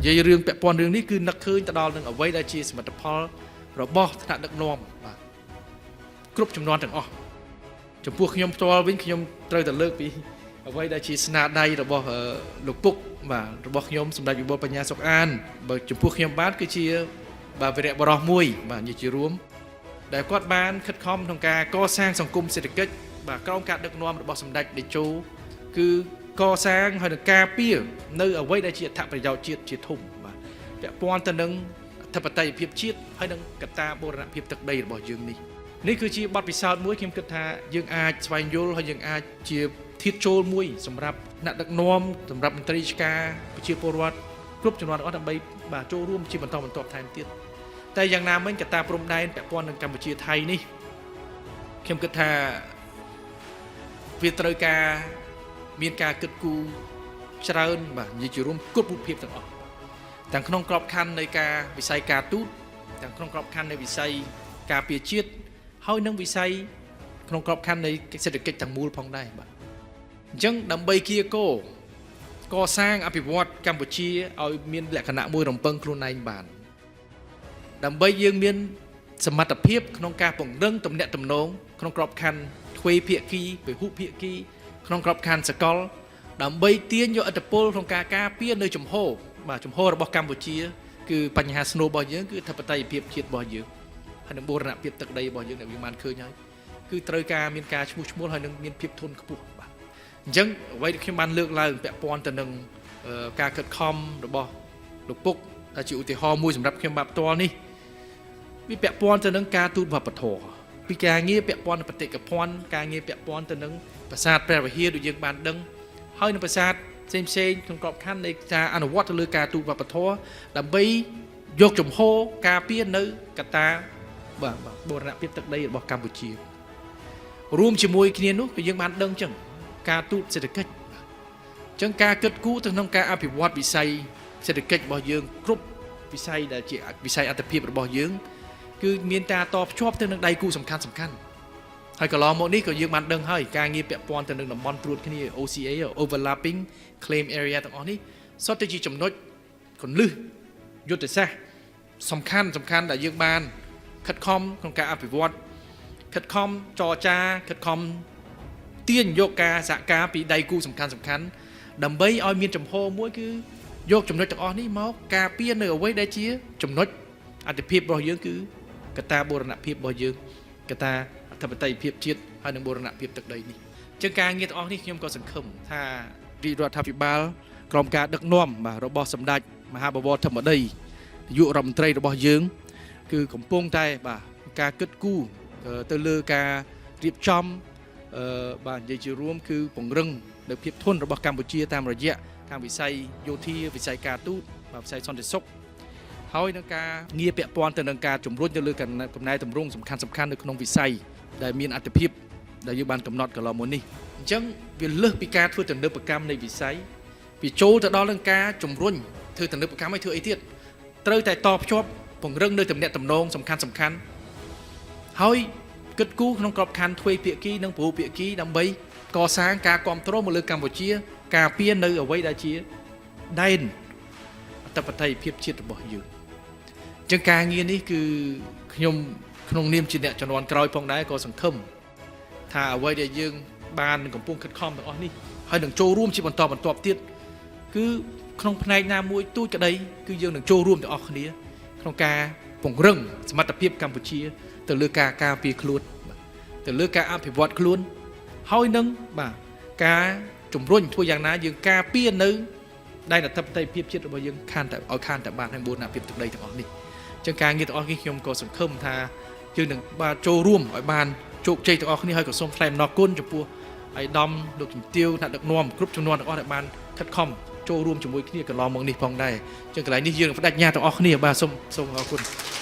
យាយរឿងពាក់ព័ន្ធរឿងនេះគឺនឹកឃើញទៅដល់នឹងអ្វីដែលជាសមិទ្ធផលរបស់ថ្នាក់ដឹកនាំបាទគ្រប់ចំនួនទាំងអស់ចំពោះខ្ញុំផ្ទាល់វិញខ្ញុំត្រូវតែលើកពីអ្វីដែលជាស្នាដៃរបស់លោកពុកបាទរបស់ខ្ញុំសម្ដេចវិបុលបញ្ញាសុកអានបើចំពោះខ្ញុំបាទគឺជាបាទវីរៈបរោះមួយបាទនិយាយជារួមដែលគាត់បានខិតខំក្នុងការកសាងសង្គមសេដ្ឋកិច្ចបាទក្រោមការដឹកនាំរបស់សម្ដេចតេជោគឺកសាងហើយនឹងការពារនៅអ្វីដែលជាអត្ថប្រយោជន៍ជាតិជាធំបាទពាក់ព័ន្ធទៅនឹងអធិបតេយ្យភាពជាតិហើយនឹងកត្តាបូរណភាពទឹកដីរបស់យើងនេះនេះគឺជាបទពិសោធន៍មួយខ្ញុំគិតថាយើងអាចស្វែងយល់ហើយយើងអាចជាធាតុចូលមួយសម្រាប់អ្នកដឹកនាំសម្រាប់មន្ត្រីរាជការប្រជាពលរដ្ឋគ្រប់ចំនួនទាំងអស់ដើម្បីបាទចូលរួមជាបន្តបន្ទាប់ថែមទៀតតែយ៉ាងណាមិញកត្តាព្រំដែនពាក់ព័ន្ធនឹងកម្ពុជាថៃនេះខ្ញុំគិតថាវាត្រូវការមានការគិតគូរច្រើនបាទនិយាយជារួមគ្រប់រូបភាពទាំងអស់ទាំងក្នុងក្របខ័ណ្ឌនៃការវិស័យការទូតទាំងក្នុងក្របខ័ណ្ឌនៃវិស័យការពារជាតិហើយនិងវិស័យក្នុងក្របខ័ណ្ឌនៃសេដ្ឋកិច្ចទាំងមូលផងដែរបាទអញ្ចឹងដើម្បីគៀកោកសាងអភិវឌ្ឍកម្ពុជាឲ្យមានលក្ខណៈមួយរំពឹងខ្លួនឯងបានដើម្បីយើងមានសមត្ថភាពក្នុងការពង្រឹងទំនាក់ទំនងក្នុងក្របខ័ណ្ឌទ្វេភាគីពហុភាគីក្នុងក្របខ័ណ្ឌសកល ដើម្បីទាញយកឥទ្ធិពលក្នុងការការពារនៅជំហរបាទជំហររបស់កម្ពុជា គឺបញ្ហាស្នូលរបស់យើងគឺអធិបតេយ្យភាពជាតិរបស់យើងហើយនឹងបូរណភាពទឹកដីរបស់យើងដែលយើងបានឃើញហើយគឺត្រូវការមានការឈ្មោះឈ្មោលហើយនឹងមានភាពធន់ខ្ពស់បាទអញ្ចឹងអ្វីដែលខ្ញុំបានលើកឡើងពាក់ព័ន្ធទៅនឹងការខិតខំរបស់លោកពុកដែលជាឧទាហរណ៍មួយសម្រាប់ខ្ញុំបាទផ្ទាល់នេះវាពាក់ព័ន្ធទៅនឹងការទូតវប្បធម៌ពីការងារពាក់ព័ន្ធនឹងបេតិកភណ្ឌការងារពាក់ព័ន្ធទៅនឹងប្រាសាទព្រះវិហារដូចយើងបានដឹងហើយនឹងប្រាសាទផ្សេងផ្សេងក្នុងក្របខ័ណ្ឌនៃការអនុវត្តទៅលើការទូតវប្បធម៌ដើម្បីយកជំហរការពារនៅកត្តាបាទបាទបូរណភាពទឹកដីរបស់កម្ពុជារួមជាមួយគ្នានោះក៏យើងបានដឹងចឹងការទូតសេដ្ឋកិច្ចអញ្ចឹងការគិតគូរទៅក្នុងការអភិវឌ្ឍវិស័យសេដ្ឋកិច្ចរបស់យើងគ្រប់វិស័យដែលជាវិស័យអត្ថភាពរបស់យើងគឺមានការតភ្ជាប់ទៅនឹងដៃគូសំខាន់សំខាន់ហើយកន្លងមកនេះក៏យើងបានដឹងហើយការងារពាក់ព័ន្ធទៅនឹងតំបន់ត្រួតគ្នា OCA overlapping claim area ទាំងអស់នេះសុទ្ធតែជាចំណុចគន្លឹះយុទ្ធសាស្ត្រសំខាន់សំខាន់ដែលយើងបានខិតខំក្នុងការអភិវឌ្ឍខិតខំចរចាខិតខំទាញយកការសហការពីដៃគូសំខាន់សំខាន់ដើម្បីឲ្យមានចំហមួយគឺយកចំណុចទាំងអស់នេះមកការពារនៅអ្វីដែលជាចំណុចអត្ថភាពរបស់យើងគឺកត្តាបូរណភាពរបស់យើងកត្តាអធិបតេយ្យភាពជាតិហើយនិងបូរណភាពទឹកដីនេះអញ្ចឹងការងារទាំងអស់នេះខ្ញុំក៏សង្ឃឹមថារាជរដ្ឋាភិបាលក្រោមការដឹកនាំបាទរបស់សម្ដេចមហាបវរធិបតីនាយករដ្ឋមន្ត្រីរបស់យើង គឺកំពុងតែបាទការគិតគូរទៅលើការរៀបចំអឺបាទនិយាយជារួមគឺពង្រឹងនៅភាពធន់របស់កម្ពុជាតាមរយៈខាងវិស័យយោធាវិស័យការទូតបាទវិស័យសន្តិសុខហើយនឹងការងារពាក់ព័ន្ធទៅនឹងការជំរុញទៅលើកំណែតម្រង់សំខាន់សំខាន់នៅក្នុងវិស័យដែលមានអត្ថភាពដែលយើងបានកំណត់កន្លងមកនេះអញ្ចឹងវាលើសពីការធ្វើទំនើបកម្មនៃវិស័យវាចូលទៅដល់នឹងការជំរុញធ្វើទំនើបកម្មឲ្យធ្វើអីទៀតត្រូវតែតភ្ជាប់ពង្រឹងនៅទំនាក់ទំនងសំខាន់សំខាន់ហើយគិតគូរក្នុងក្របខ័ណ្ឌទ្វេភាគីនិងពហុភាគីដើម្បីកសាងការគ្រប់គ្រងមកលើកម្ពុជា ការពារនៅអ្វីដែលជាដែនអធិបតេយ្យភាពជាតិរបស់យើងអញ្ចឹងការងារនេះគឺខ្ញុំក្នុងនាមជាអ្នកជំនាន់ក្រោយផងដែរក៏សង្ឃឹមថាអ្វីដែលយើងបានកំពុងខិតខំទាំងអស់នេះហើយនឹងចូលរួមជាបន្តបន្ទាប់ទៀតគឺក្នុងផ្នែកណាមួយទូចក្តីគឺយើងនឹងចូលរួមទាំងអស់គ្នាក្នុងការពង្រឹងសមត្ថភាពកម្ពុជា ទៅលើការការពារខ្លួនទៅលើការអភិវឌ្ឍខ្លួនហើយនឹងបាទការជំរុញធ្វើយ៉ាងណាយើងការពារនៅដែនអធិបតេយ្យភាពជាតិរបស់យើងខានតែឲ្យខានតែបានហើយបូរណភាពទឹកដីទាំងអស់នេះអញ្ចឹងការងារទាំងអស់នេះខ្ញុំក៏សង្ឃឹមថាយើងនឹងបាទចូលរួមឲ្យបានជោគជ័យទាំងអស់គ្នាហើយក៏សូមថ្លែងអំណរគុណចំពោះឯកឧត្តមលោកជំទាវថ្នាក់ដឹកនាំគ្រប់ចំនួនទាំងអស់ដែលបានខិតខំចូលរួមជាមួយគ្នាកន្លងមកនេះផងដែរអញ្ចឹងកន្លែងនេះយើងនឹងបដិញ្ញាទាំងអស់គ្នាបាទសូមសូមអរគុណ។